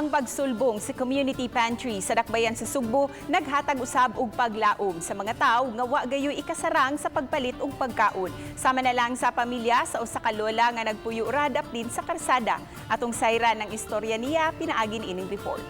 Ang pagsulbong sa community pantry sa Dakbayan sa Sugbo naghatag usab og paglaom sa mga tawo nga wa gayoy ikasarang sa pagpalit og pagkaon. Sama na lang sa pamilya sa usa ka lola nga nagpuyo ra daplin sa karsada. Atong sayran ng istorya niya pinaagi niining report.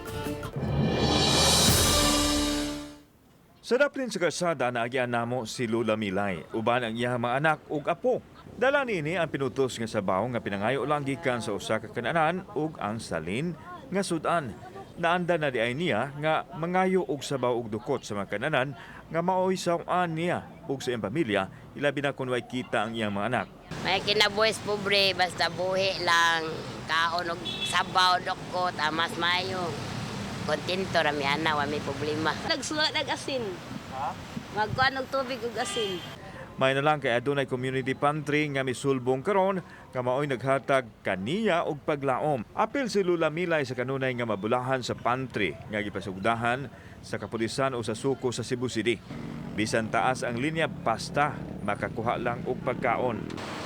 Sa daplin sa kalsada, naagian namo si Lula Milay uban ang iyang mga anak ug apo. Dala niini ang pinutos nga sabaw nga pinangayo lang gikan sa usa ka kananan ug ang salin nga sudan. Naanda na diay niya nga mangayo og sabaw ug dukot sa mga kananan nga maoy saw-an niya ug sa iyang pamilya, ilabi na kung way kita ang iyang mga anak. May kinabuhis pobre, basta buhi lang, kaon og sabaw, dukot, amas mayo. Kontento ra mi ana, wa may problema. Nagsuwa nag asin. Magkuan og tubig ug asin. May na lang kay adunay community pantry nga misulbong karon nga maoy naghatag kaniya og paglaom. Apil si Lula Milay sa kanunay nga mabulahan sa pantry nga gipasugdahan sa kapulisan o sa suko sa Cebu City. Bisan taas ang linya, basta makakuha lang og pagkaon.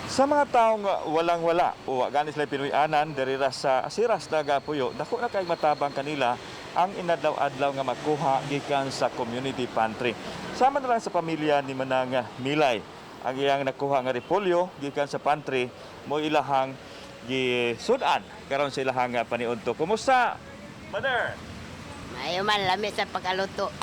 Sa mga taong walang-wala o wa gani sila Pinoy-anan diri ra sa Asiras nagapuyo, dako na kay matabang kanila ang inadlaw-adlaw nga makuha gikan sa community pantry. Sama na lang sa pamilya ni Manang Milay. Ang iyang nakuha nga repolyo gikan sa pantry mo ilahang gisud-an karon sa ilahang paniudto. Kumusta, Mother? Mayo man, lami sa pagkaluto.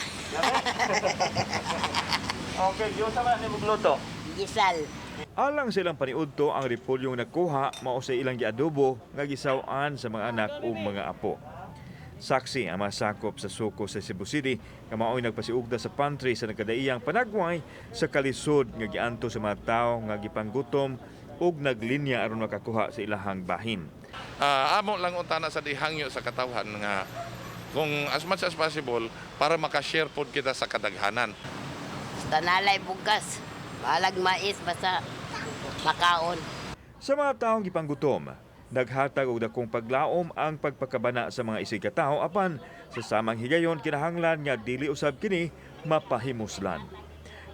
Okay, giunsa man nimo gluto? Gisal. Alang silang paniudto, ang repolyong nakuha mao sa ilang giadobo nga gisaw-an sa mga anak ug mga apo. Saksi ang mga sakop sa suko sa Cebu City nga mao'y nagpasiugda sa pantry sa nagkadaiyang panagway sa kalisod nga gianto sa mga tawo nga gipanggutom ug naglinya aron makakuha sa ilahang bahin. Amo lang unta na sa dihangyo sa katawhan nga kung as much as possible para makashare pod kita sa kadaghanan. Basta nalay bugas, balag mais, basta makaon. Sa mga taong gipanggutom, naghatag og dakong paglaom ang pagpakabana sa mga isig katawo, apan sa samang higayon kinahanglan nga dili usab kini mapahimuslan.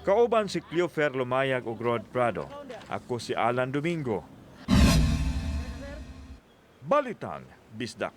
Kauban si Cleofer Lumayag ug Rod Prado. Ako si Alan Domingo. Balitang Bisdak.